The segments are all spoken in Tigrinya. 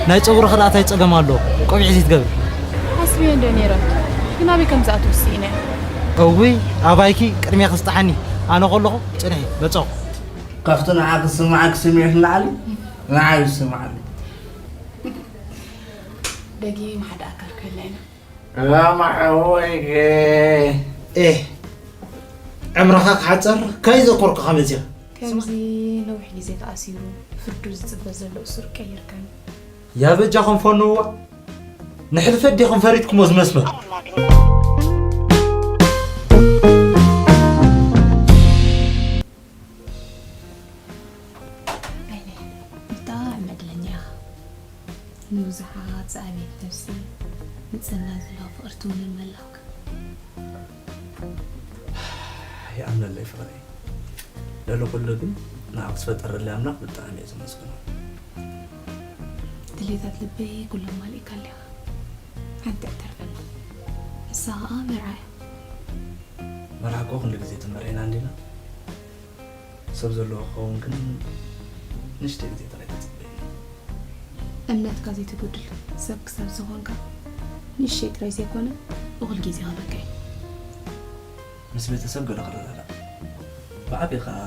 ናይ ጸጉሪ ኸኣ እንታይ ጸገም ኣሎ? ቆቢዕ ዘይትገብር? ሓስብዮ እንዶ ነይረ። ግን ኣበይ ከም ዝኣትው ስኢነ። እውይ፣ ኣባይኪ ቅድሚያ ክስጥሓኒ። ኣነ ከለኹ ጽንሒ፣ መጻኹ። ካብቲ ንዓኺ ዝስምዓኪ ስምዒት ንላዕሊ ንዓይ ይስምዓኒ። ደጊም ሓደ ኣካል ክህልና ኢና። ራማ ሓወይከ። ኤህ፣ ዕምርኻ ክሓጽር ከይዘኮርኩኻ መጺኻ። ከምዚ ነዊሕ ግዜ ተኣሲሩ ፍርዱ ዝጽበ ዘሎ እሱር ቀይርካኒ። ያ በጃኹም ፈንውዋ። ንሕልፈት ዲኹም ፈሪድኩሞ ዝመስሎ? ኣይነ ብጣዕሚ ዕድለኛ ኢኻ። ንብዙሓት ዝኣበየት ነብሲ፣ ንጽና ዘለዋ ፍቕርቲ እውን መላኽካ። ይኣምነለይ ፍቕረይ። ልዕሊ ኩሉ ግን ንዓኺ ዝፈጠረለይ ኣምላኽ ብጣዕሚ እየ ዘመስግኖ። ድሌታት ልበይ ኩሎም ማሊእካለይ ኢኻ። ሓንቲ እተርፈላ። ንሳ ኸኣ መርዓ እያ። መርዓ እኮ ኩሉ ግዜ ተመርዒና እንዲና። ሰብ ዘለዎ ክኸውን ግን ንእሽተይ ግዜ ጥራይ ተጸበየኒ። እምነትካ ዘይተጎድል ሰብ ክሳብ ዝኾንካ፣ ንእሽተይ ጥራይ ዘይኮነ፣ እኹል ግዜ ክህበካ እዩ። ምስ ቤተሰብ ገለ ክረዳዳእ፣ ብዓቢ ከኣ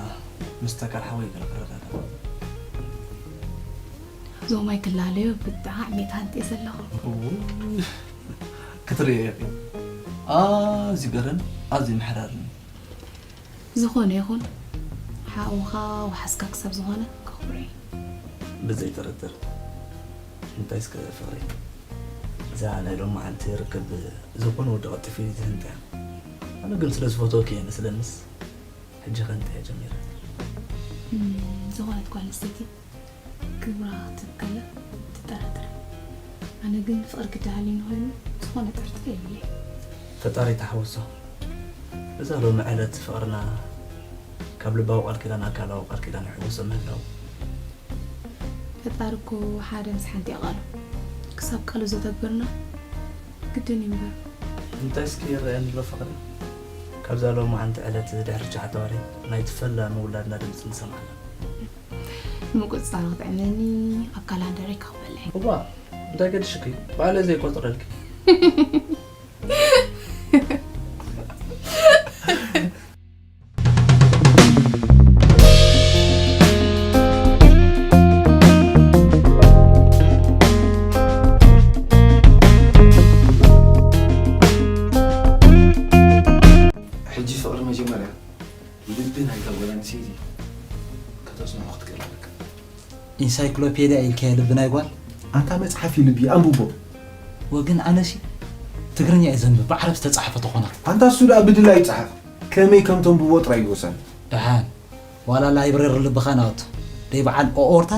ምስ ተካል ሓወይ ገለ ክረዳዳእ። ዞማይ ክላለዮ ብጣዕሚ እየ ተሃንጥየ ዘለኹ። እውይ፣ ክትርእዮ ኢኺ። ኣዝዩ ገረን፣ ኣዝዩ መሕራርን። ዝኾነ ይኹን፣ ሓውኻ ወሓዝካ ክሳብ ዝኾነ ከኽብሮ እዩ። ብዘይ ጥርጥር። እንታይ እስከ ፍቕሪ፣ እዛ ናይ ሎማዓንቲ ርክብ ዝኾነ ወዲ ቀልጢፉ እዩ ዝህንጥያ። ኣነ ግን ስለ ዝፈትወኪ እየ መስለንስ፣ ሕጂ ከንጥያ ጀሚረ። እም፣ ዝኾነት ጓል ኣንስተይቲ ክብራ ክትህብ ከላ ትጠራጠር። ኣነ ግን ፍቕሪ ግዲ ሃልዩኒ ኮይኑ ዝኾነ ጥርጥር የብለይ። ፈጣሪ ይተሓወሶ። እዛ ሎሚ ዕለት ፍቕርና ካብ ልባዊ ቃል ኪዳን ኣካላዊ ቃል ኪዳን ይሕወሶ ምህላው። ፈጣሪ እኮ ሓደ ምስ ሓንቲ እዩ ቃሉ። ክሳብ ቃሉ ዘተግበርና ግድን እዩ እምበር። እንታይ እስኪ ይረኣየኒ ኣሎ ፍቕሪ? ካብዛ ሎማዓንቲ ዕለት ድሕሪ ትሽዓተ ወርሒ ናይቲ ፈላሚ ውላድና ድምፂ ንሰምዓላ። ንምቁፅፃር ክትዕነኒ ኣብ ካላንደረይ ከኽበለይ። እዋ፣ እንታይ ገድሽኪ? ባዕለ ዘይቆፅረልኪ። ሕጂ ፍቕሪ መጀመርያ ልቢ ናይታ ጓል ኣንስተይቲ ከተጽንዖ ክትክእል ኣለካ። ኢንሳይክሎፔድያ ኢልካዮ ልቢ ናይ ጓል? ኣንታ መጽሓፍ እዩ ልቢ፣ ኣንብቦ። ወግን ኣነሲ ትግርኛ እየ ዘንብብ፣ ብዓረብ ዝተጻሕፈ ተኾና። ኣንታ እሱ ደኣ ብድላይ ይጽሓፍ፣ ከመይ ከም ተንብቦ ጥራይ ይወሰን። ደሓን፣ ዋላ ላይብረሪ ልብኻ ናቱ፣ ደይ በዓል ኦኦርታ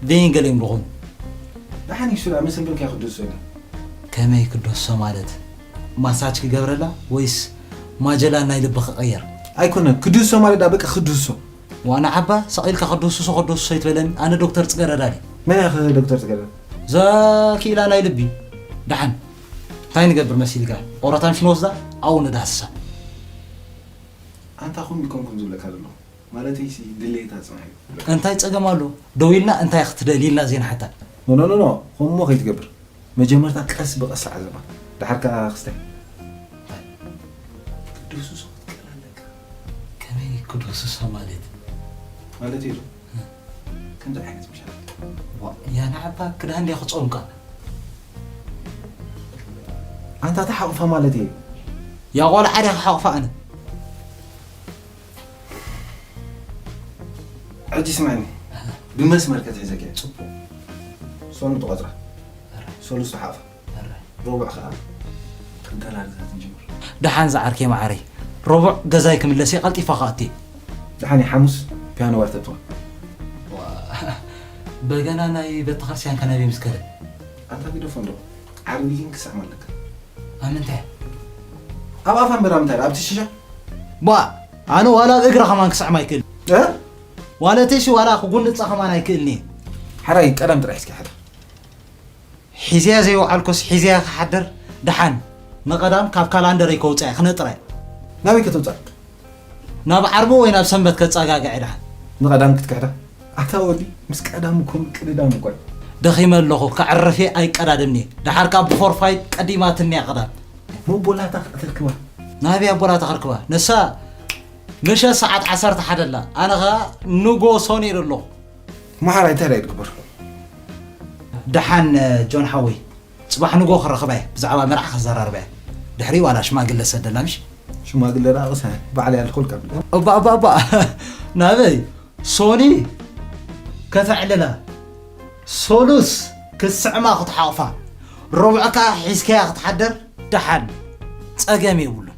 ደይን ገሌም ዝኾኑ። ደሓን እዩ እሱ ደኣ መሰንበልካ ክድሶ ኢለ። ከመይ ክድሶ ማለት? ማሳጅ ክገብረላ ወይስ ማጀላን ናይ ልቢ ክቕየር? ኣይኮነን፣ ክድሶ ማለት ደኣ በቃ ክድሶ። ዋና ዓባ ሰቒልካ ከደስሶ ከደስሶ ኣይትበለኒ፣ ኣነ ዶክተር ጽገረዳ ድየ። መን ኢኻ ዶክተር ጽገረዳ? እዛ ክኢላ ናይ ልቢ። ደሓን እንታይ ንገብር መሲልካ? ኦሮታን ሽኖ ወስዳ ኣብኡ ንዳህስሳ። ኣንታ ኹን ይኮንኩን ዝብለካ ዘለኹ። ማለተይሲ ድሌታ ጽንሕ እዩ። እንታይ ጸገም ኣሎ? ደው ኢልና እንታይ ክትደሊ ኢልና ዘይንሓታ። ኖ፣ ኖ፣ ኖ፣ ኖ። ከምኡ ከይትገብር። መጀመርታ ቀስ ብቐስ ዓዘባ። ደሓር ከኣ ክስታይ። እንታይ? ክትድህስሶ ክትክእል ኣለካ። ከመይ ክድህስሶ ማለት? ማለት እዩ ዶ? እ። ከምዚ ዓይነት ምሻል። ዋ፣ ያ ንዓባ ክዳን ድያ ክጸምቃ? ኣንታ ተሓቑፋ ማለት እዩ። ያ ቆልዓ ድያ ክሓቑፋ ኣነ? ሕጂ ስምዕኒ፣ ብመስመር ክትሕዘኪ እያ። ጽቡቕ። ሰኑ ትቖጽራ። ኣረ። ሰሉስ ትሓቑፋ። ኣረ። ረቡዕ ከኣ ክዳን ኣርግዛ ትንጅምር። ደሓን ዝዓርከይ መዓረይ። ረቡዕ ገዛይ ክምለስ እየ፣ ቀልጢፋ ክኣቱ እየ። ደሓን እየ፣ ሓሙስ ፒያኖ ባር ተጥዋ። ዋ፣ በገና ናይ ቤተክርስትያን ከ ናበይ ምስ ከደ? ኣንታ ግደፎ እንዶ፣ ዓርቢ ግን ክስዕም ኣለካ። ኣብ ምንታይ? ኣብ ኣፋ እምበር ኣብ ምንታይ? ኣብቲ ሽሻ? ባ፣ ኣነ ዋላ ኣብ እግራ ከማን ክስዕም ኣይክእል። እ? ዋለተይሲ ዋላ ክጉንጻ ከማን ኣይክእልኒ። ሓራይ ቀለም ጥራይ እስኪ ሓዳ። ሒዝያ ዘይወዓልኩስ ሒዝያ ክሓድር ደሓን። ንቐዳም ካብ ካላንደረይ ከውፅኣ ክነጥረ። ናበይ ከተውፅኣ? ናብ ዓርቢ ወይ ናብ ሰንበት ከፀጋግዐ ድሓን። ንቐዳም ክትክሕዳ? ኣታ ወዲ፣ ምስ ቀዳም እኮ ምቅድዳም እኮ እዩ። ደኺመ ኣለኹ፣ ከዕርፍ እየ፣ ኣይቀዳደምኒ። ደሓር ካብ ብፎርፋይት ቀዲማትኒ እያ ቀዳም። ሞቦላታ ክትርክባ? ናበይ ኣቦላታ ክርክባ? ንሳ ምሸት ሰዓት ዓሰርተ ሓደ ኣላ። ኣነ ኸኣ ንጎ ሶኒ ኢለ ኣለኹ። መሓራይ እንታይ ደኣ ይግበር? ደሓን ጆን ሓወይ፣ ጽባሕ ንጎ ክረኽባ እየ፣ ብዛዕባ መርዓ ክዘራርባ እየ። ድሕሪ ዋላ ሽማግለ ሰደላ ምሽ? ሽማግለ ደኣ ቅሰ፣ ባዕለይ ኣለኹልካ። እባ፣ እባ፣ እባ። ናበይ? ሶኒ ከተዕልላ። ሶሉስ ክትስዕማ ክትሓቑፋ። ርቡዕ ከኣ ሒዝካያ ክትሓደር ደሓን። ጸገም የብሉን።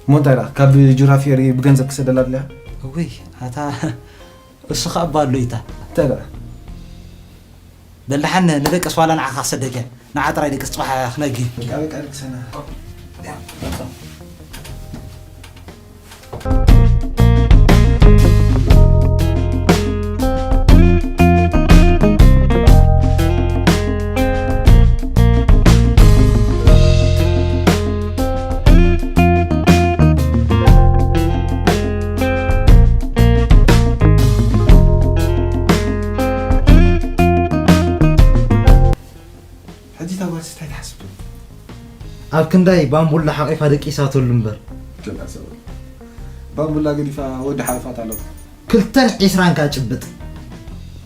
እሞ እንታይ ደኣ፣ ካብ ጁራፊየሪ ብገንዘብ ክሰደላ ድልያ? እውይ፣ ኣታ እሱ ኸኣ ባሉ ኢታ። እንታይ ደኣ? በል ደሓን ንደቅስ ዋላ ንዓኻ ክሰደልካ። ንዓ ጥራይ ደቅስ ጽባሕ ክነጊ። በቃ፣ በቃ፣ ደቅሰና። ሕጂ እታ ጓልሲ እንታይ ትሓስብ? ኣብ ክንዳይ ባምቡላ ሓቂፋ ደቂሳትሉ እምበር። ገለ ሰብ ባምቡላ ገዲፋ ወዲ ሓለፋት ኣሎ። ክልተን ዒስራን ከኣ ጭብጥ።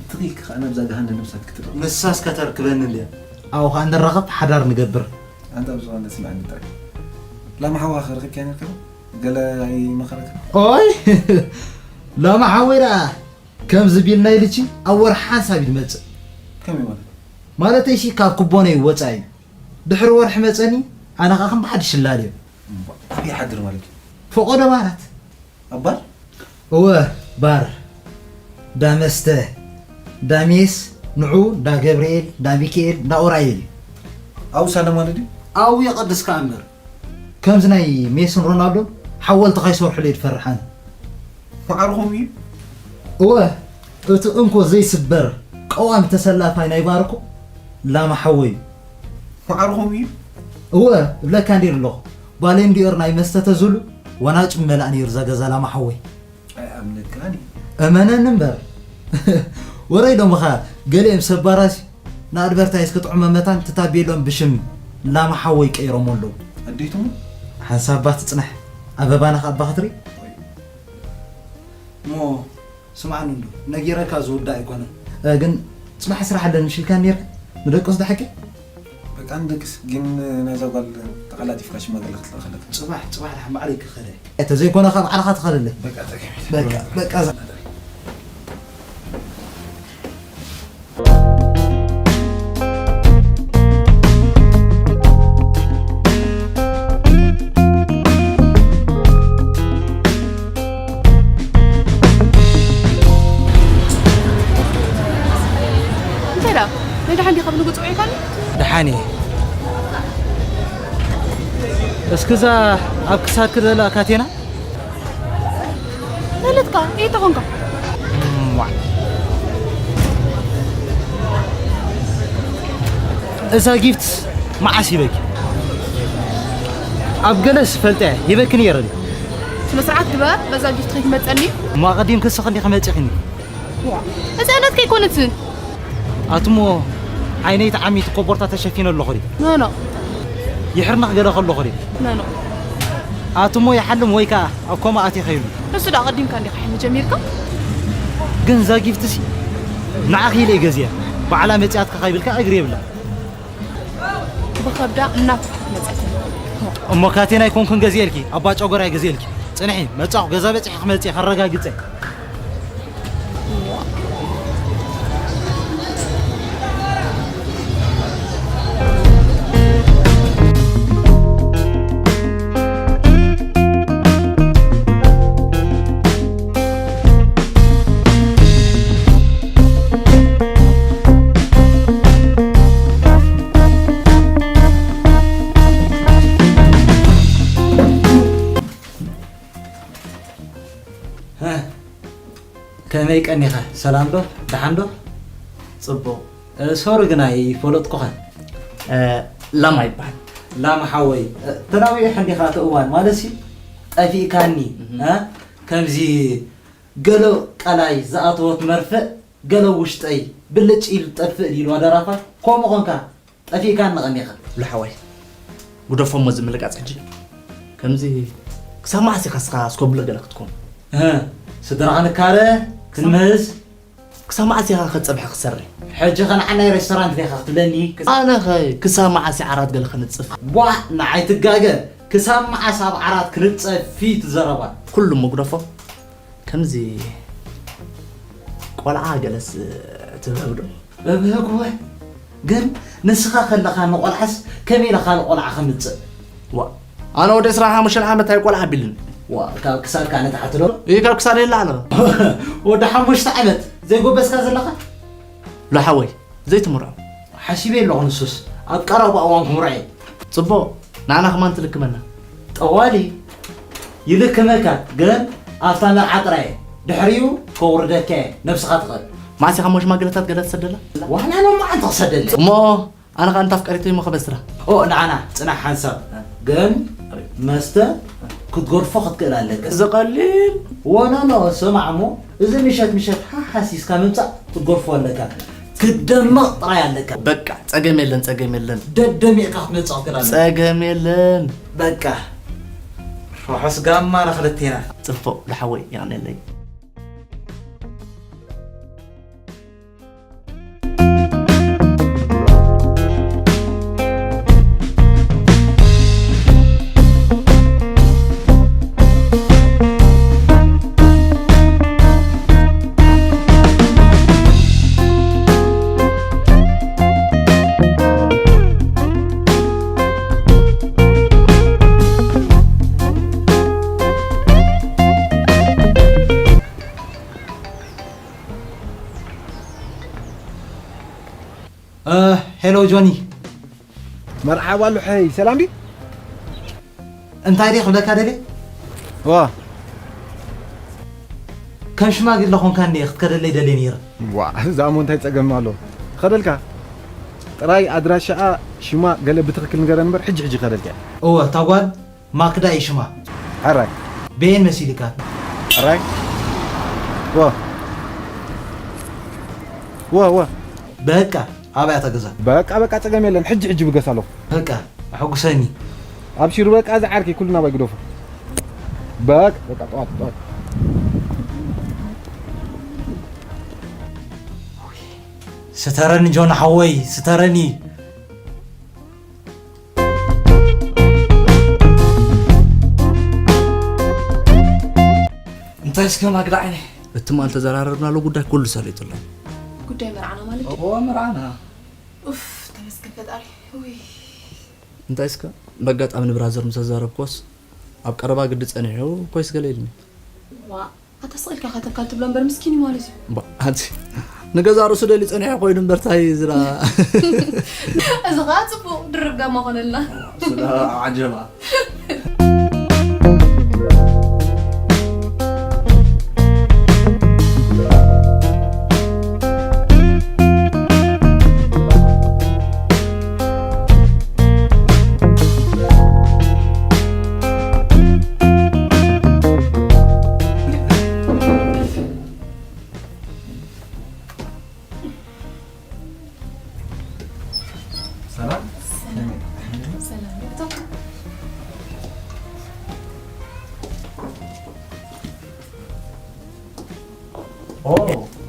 ትኺልኪ ከኣ ናብዛ ገሃነም እሳት ክትረኽብ። ንሳስ ከተርክበኒ እንድያ። ኣብኡ ከኣ ንራኸብ ሓዳር ንገብር። ኣንታ ብዝኾነ ስምዐኒ ጥራይ። ላማ ሓዋ ከ ረኺብካያ ነርካ? ገለ ኣይመኸረካ? ኦይ! ላማ ሓወይ ደኣ ከምዚ ቢልና ኢልቺ ኣብ ወርሒ ሓንሳብ እዩ ዝመጽእ። ከመይ ማለት? ማለተይሲ ካብ ኩቦነይ ወጻኢ እዩ። ድሕሪ ወርሒ መጸኒ፣ ኣነ ኸኣ ከም ብሓድሽ ሽላል እየ። እምባ፣ ኣበይ ይሓድር ማለት እዩ? ፈቖዶ ባራት። ኣብ ባር? እወ፣ ባር። እንዳ መስተ፣ እንዳ ሜስ፣ ንዑ፣ እንዳ ገብርኤል፣ እንዳ ሚካኤል፣ እንዳ ኡራኤል እዩ። ኣብኡ ሳለ ማለት ድዩ? ኣብኡ የቐድስ ከኣ እምበር። ከምዚ ናይ ሜስን ሮናልዶን ሓወልቲ ከይሰርሑለይ ዝፈርሕ ኣነ። ማዕርኹም እዩ? እወ፣ እቲ እንኮ ዘይስበር ቀዋሚ ተሰላፋይ ናይ ባር እኮ ላማ ሓወይ እዩ። ማዕርኹም እዩ? እወ፣ እብለካ እንዲር ኣለኹ። ባሌንዲዮር ናይ መስተ ተዝህሉ ዋንጫ ምመልኣ ነይሩ እዛ ገዛ ላማ ሓወይ። ኣይኣምነካን እየ። እመነኒ እምበር። ወረይ ሎምኻ ገሊኦም ሰብ ባራሲ ንኣድቨርታይዝ ክጥዕሞ መታን እቲ ታቤልኦም ብሽም ላማ ሓወይ ቀይሮሞ ኣለዉ። ኣዴትሞ? ሓንሳብ እባ ትጽናሕ፣ ኣበባና ከኣ እባ ክትርኢ። እሞ ስምዓኒ እንዶ፣ ነጊረካ ዝውዳእ ኣይኮነን። እ፣ ግን ጽባሕ ስራሕ ኣለኒ ምሽ ኢልካኒ ኔርካ? ንደቅስ ዶ ሓቂ? በቃ ንደቅስ፣ ግን ናይዛ ጓል ተቐላጢፍካ ሽማግለ ክትልእኽ ኣለካ። ጽባሕ፣ ጽባሕ ደሓን ባዕለይ ክኸደ። እንተ ዘይኮነ ካብ ባዕልኻ ትኸደለይ። በቃ ጸገም የለን። በቃ፣ በቃ፣ እዛ እንታይ ደኣ? ናይ ደሓን ዲኻ ብንጉ ጽውዒካኒ? ደሓን እየ። እስኪ እዛ ኣብ ክሳድኪ ዘላ ካቴና? ማለትካ፣ እንታይ ኮንካ? እም፣ ዋዕ። እዛ ጊፍት መዓስ ሂበኪ? ኣብ ገለስ ፈልጠ ሂበኪ ነይረ ድዩ? ስነ ስርዓት ግበር፣ በዛ ጊፍት ከይትመጸኒ። እሞ ኣቐዲምኪ እስኺ እንዲኺ መጺኺኒ። ዋ፣ እዛ ናትካ ኣይኮነትን። ኣቱሞ ዓይነይ ተዓሚት ኮቦርታ ተሸፊነ ኣለኹ ድዩ? ኖ፣ ኖ። ይሕርነኽ ገለ ከለኹ ድዩ? ኖ፣ ኖ። ኣቱሞ ይሓልም ወይ ከኣ ኣብ ኮማ ኣትየ ከይሉ። ንሱ ደኣ ኣቐዲምካ እንዲኻ ሕልሚ ጀሚርካ። ግን እዛ ጊፍትሲ ንዓኺ ኢለ እየ ገዚአ። ባዕላ መጺኣትካ ከይብልካ እግሪ የብላ። ብኸብዳ እናፍሓት መጸት። እሞ ካቴና ኣይኮንኩን ገዚኤልኪ፣ ኣባ ጨጎራ እየ ገዚኤልኪ። ጽንሒ፣ መጻኹ፣ ገዛ በጺሐ ክመጽእ ከረጋግጸ። ሀ፣ ከመይ ቀኒኻ? ሰላም ዶ? ደሓን ዶ? ጽቡቕ። እ፣ ሶሪ ግን ኣይፈለጥኩኻን። እ፣ ላማ ይበሃል። ላም ሓወይ፣ ተናዊሑ እንዲኻ እቲ እዋን ማለት ሲ ጠፊእካኒ። እ? ከምዚ ገሎ ቀላይ ዝኣተወት መርፍእ ገሎ ውሽጠይ ብልጭ ኢሉ ጠፍእ ኢሉ ኣደራፋ። ከምኡ ኾንካ ጠፊእካኒ ቀኒኻ። ሉሓወይ፣ ጉደፎሞ ዝምልቃፅ ሕጂ ከምዚ ክሳብ መዓስ ኢኻ እስኻ ኣስኮብሎ ገለ ክትኮን? እህ፣ ስድራኻ ንካረ ክንምህዝ። ክሳብ መዓስ ኢኻ ከፀብሐ ክሰርሕ? ሕጂ ኸ ንዓ ናይ ሬስቶራንት ዲኻ ክትብለኒ? ኣነ ኸ ክሳብ መዓስ ዓራት ገለ ክንፅፍ? ቧእ ንዓይ ትጋገ። ክሳብ መዓስ ኣብ ዓራት ክንፀፊ ትዘረባ? ኩሉ መጉደፎ ከምዚ ቆልዓ ገለስ ትብህግ ዶ? እብህግ ወ ግን ንስኻ ከለኻ ንቆልዓስ ከመይ ኢለ ካልእ ቆልዓ ከምፅእ? ዋ ኣነ ወዲ ዕስራን ሓሙሽተን ዓመት ኣይቆልዓ ኣቢሉኒ። ዋ ካብ ክሳድካ ንታሕቲ ዶ? እይ ካብ ክሳደይ ንላዕሊ። ወዲ ሓሙሽተ ዓመት ዘይጎበዝካ ዘለኻ? ላሓወይ ዘይትምርዖ። ሓሲበ ኣለኹ ንሱስ ኣብ ቀረባ እዋን ክምርዖ እየ። ፅቡቕ ንዓና ከማን ትልክመና። ጠዋሊ ይልክመካ ግን ኣብታ መርዓ ጥራይ እየ ድሕሪኡ ከውርደካ እየ ነብስኻ ትኽእል። መዓስ ኢኻ እሞ ሽማግለታት ገለ ትሰደላ? ዋላ ሎማዓንቲ ክሰደለይ። እሞ ኣነ ኸኣ እንተ ኣፍቀሪተይ እሞ ከበስራ። ኦ ንዓና ጽናሕ ሓንሳብ ግን መስተ ክትገድፎ ክትክእል ኣለካ። እዚ ቀሊል። ወኖኖ ስማዕ እሞ እዚ ምሸት ምሸት ሓሓሲስካ ምምጻእ ክትገድፎ ኣለካ። ክትደምቕ ጥራይ ኣለካ። በቃ ጸገም የለን ጸገም የለን። ደደሚቕካ ክትመጽእ ክትክእል ኣለካ። ጸገም የለን። በቃ ርሑስ ጋማ ንኽልቴና። ጽቡቕ ዝሓወይ የቐንየለይ። ሄሎ ጆኒ። መርሓባ ሉሐይ፣ ሰላም ድዩ? እንታይ ድየ ክብለካ ደልየ? ዋ ከም ሽማግለ ኾንካ እንድየ ክትከደለይ ደልየ ነይረ። ዋ እዛ እሞ እንታይ ጸገም ኣሎ? ትኸደልካ ጥራይ ኣድራሻኣ ሽማ ገለ ብትኽክል ንገረኒ እምበር ሕጂ ሕጂ ክኸደልካ እየ። እወ እታ ጓል ማክዳ እዩ ሽማ። ሕራይ። በየን መሲልካ? ሕራይ። ወ ወ ወ በቃ ኣበይ ኣታ ገዛ? በቃ በቃ ጸገም የለን ሕጂ ሕጂ ብገስ ኣለኹ። በቃ ኣሐጉሰኒ። ኣብሺሩ በቃ እዚ ዓርከይ ኩሉ ናባይ ግደፎ። በቃ በቃ ጠዋት ጠዋት። ስተረኒ ጆን ሓወይ ስተረኒ። እንታይ እስከ ማግዳ ዓይነይ? እቲ ማል ተዘራረብናሉ ጉዳይ ኩሉ ሰሊጡለይ። ጉዳይ መርዓና ማለት ድዩ? እዎ መርዓና። ኡፍ ተመስገን ፈጣሪ። ውይ እንታይ እስከ በጋጣሚ ንብራዘር ምስ ኣዛረብኮስ ኣብ ቀረባ ግዲ ጸኒሑ ኮይስ ገለ ኢልኒ። ዋ ኣታ ስቕ ኢልካ ከተካል ትብሎ እምበር ምስኪን እዩ ማለት እዩ። ባ ኣንቲ ንገዛ ርእሱ ደልዩ ጸኒሑ ኮይኑ እምበር ታይ ዝራ እዚ ኸዓ ጽቡቕ ድርብ ጋማ ኾነልና። ስለ ዓጀባ።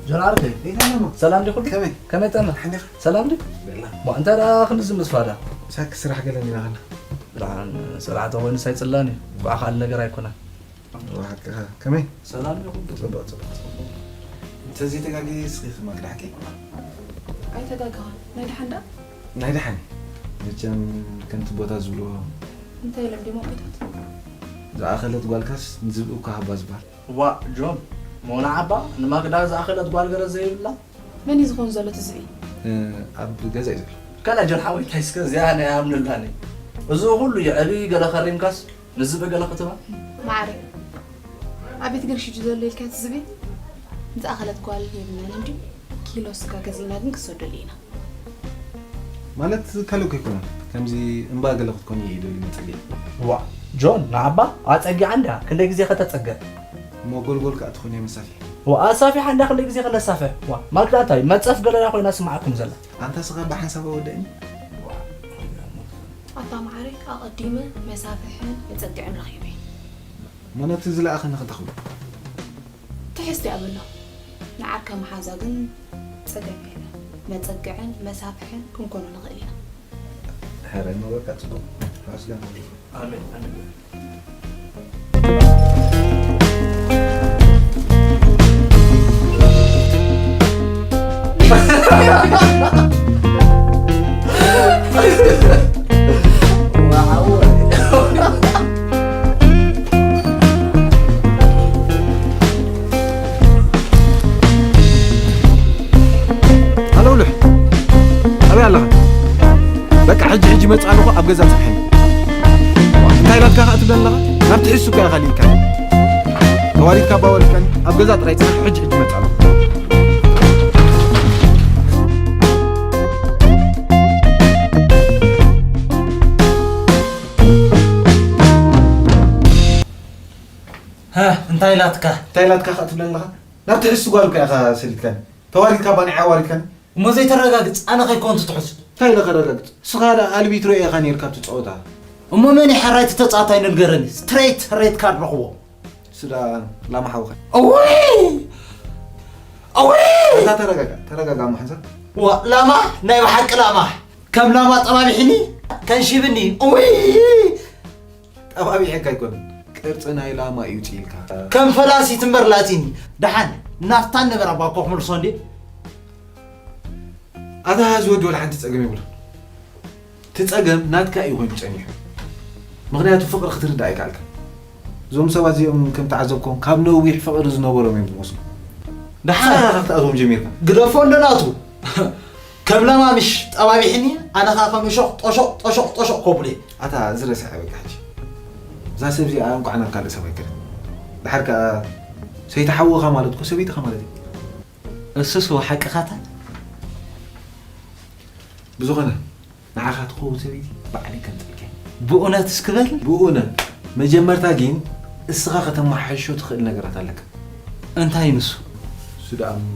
ጀናርክ ሰላም ዲኹም? ከመይ? ከመይ ጠና? ሓኒኽ? ሰላም ዲ? በላ። ሞ እንታይ ደኣ ክንዚ ምስፋዳ? ሳክ ስራሕ ገለ ኒና ኸና። ብርሃን ስራሕ ተኾይኑ ሳይጽላን እዩ። ብኣኻል ነገር ኣይኮነን። ብሓቅኻ። ከመይ? ሰላም ዲኹም? ጽቡቕ፣ ጽቡቕ፣ ጽቡቕ። እንተዘይተጋግየ እስኺ ክመክዳሕኪ? ኣይተጋገኻን። ናይ ደሓን ደኣ? ናይ ደሓን። መቸም ከምቲ ቦታ ዝብልዎ። እንታይ ኢሎም ድዮም ኣቦታት? ዝኣኸለት ጓልካስ ንዝብኢ እኳ ሃባ ዝበሃል። ዋእ ጆን፣ ሞና ዓባ ንማክዳ ዝኣኸለት ጓል ገረድ ዘይብላ? መን እዩ ዝኾን ዘሎ እቲ ዝብኢ? እ፣ ኣብ ገዛ እዩ ዘሎ። ከላ ጆን ሓወይ እንታይ እስከ እዚኣ ናይ ኣምንላኒ። እዚ ኩሉ ይዕብይ ገለ ከሪምካስ ንዝብኢ ገለ ክትባ? ማዕረ፣ ኣቤት ግን ሽጁ ዘሎ ኢልካ እቲ ዝብኢ? ዝኣኸለት ጓል የብልናን እንድዩ። ኪሎ ስጋ ገዚእና ግን ክሰደሉ ኢና። ማለት ካልእ እኮ ኣይኮነን። ከምዚ እምባ ገለ ክትኮኒ እየ ደልዩ መጸጊዕ። ዋ፣ ጆን፣ ንዓባ ኣጸጊዓ እንድያ። ክንደይ ግዜ ከተጸግዕ? እሞ ጎልጎል ከኣ ትኾኒ እየ መሳፊሕ። ዋ፣ ኣሳፊሓ እንድያ ክንደይ ግዜ ከነሳፍሕ? ዋ፣ ማክዳ እንታይ መጸፍ ገለላ ኮይና ስማዓኩም ዘላ። ኣንታ ስኻ ብሓንሳብ ኣወደእኒ። ኣታ መዓረይ ኣቐዲመ መሳፍሕን መጸግዕን ረኺበ። እሞ ነቲ ዝለኣኸኒ ከተኽብሎ። ትሕዝቲ ኣብሎ። ንዓርከ መሓዛ ግን ጸገም የለን። መጸግዕን መሳፍሕን ክንኮኖ ንኽእል ኢና። ሕራይ መበቃ ጽቡቕ። ኣመስገን። ኣሜን፣ ኣሜን። ኣለውልሕ ኣበይ ኣለኻ? በቃ ሕጂ ሕጂ መጽእ ኣለኹ ኣብ ገዛ ጽንሐኒ። እንታይ ኢላትካ ከኣ ትብለኒ ኣለኻ? ናብቲ ሕሱ እኮ ኢኻ ልኢካኒ። ተዋሪድካ እባ ወሪድካኒ ኣብ ገዛ ጥራይ ጽንሕ ሕጂ ሕጂ መጽእ ኣለኹ። እንታይ ኢላትካ? እንታይ ኢላትካ ከኣ ትብለኒ ኣለኻ? ናብቲ ሕሱ ጓል እኮ ኢኻ ሰዲድካኒ። ተዋሪድካ እባ ንዓይ ኣዋሪድካኒ። እሞ ዘይተረጋግጽ ኣነ ከይኮንኩ ትሕሱ። እንታይ ኢለ ከረጋግጽ? ስኻ ደኣ ኣልቢትሮ ኢኻ ኔርካ ኣብቲ ጸወታ። እሞ መን እዩ ሕራይ እቲ ተጻዋታይ ንገረኒ። ስትሬት ሬድ ካርድ ረኽቦ። እሱ ደኣ ላማ ሓውኻ። እውይ! እውይ! ኣታ ተረጋጋ፣ ተረጋጋ እሞ ሓንሳብ። ዋ ላማ ናይ ብሓቂ ላማ ከም ላማ ጠባቢሕኒ ከንሽብኒ። እውይ! ጠባቢዐካ ኣይኮነን ቅርጺ ናይ ላማ እዩ ውጽኢልካ። ከም ፈላሲት እምበር ላጺኒ። ደሓን ናፍታ ነበረ ኣባ እኮ ክምልሶ እንዴ። ኣታ እዚ ወዲ ወላ ሓንቲ ጸገም የብሉን። እቲ ጸገም ናትካ እዩ ኮይኑ ጸኒሑ። ምኽንያቱ ፍቕሪ ክትርዳእ ኣይከኣልካን። እዞም ሰባት እዚኦም ከም ተዓዘብኮም ካብ ነዊሕ ፍቕሪ ዝነበሮም እዮም ዝመስሉ። ደሓን ንስኻ ኢኻ ክትኣዝቦም ጀሚርካ። ግደፎ እንዶ ናቱ። ከም ለማምሽ ጠባቢሕኒ ኣነ ኸዓ ከም እሾኽ ጦሾቕ ጦሾቕ ጦሾቕ ከብሎ እየ። ኣታ እዚ ረስዐ በቃ ሕጂ። እዛ ሰብ እዚኣ እንቋዕ ናብ ካልእ ሰብ ኣይከደት። ደሓር ከኣ ሰይቲ ሓውኻ ማለት እኮ ሰበይትኻ ማለት እዩ። እሱስ ሓቅኻታ። ብዝኾነ ንዓኻ ትኸውን ሰበይቲ ባዕለይ ከምጽልካ እየ። ብእውነት እስኪ በል። ብእውነት። መጀመርታ ግን እስኻ ከተመሓይሾ ትኽእል ነገራት ኣለካ። እንታይ ንሱ? እሱ ደኣ እሞ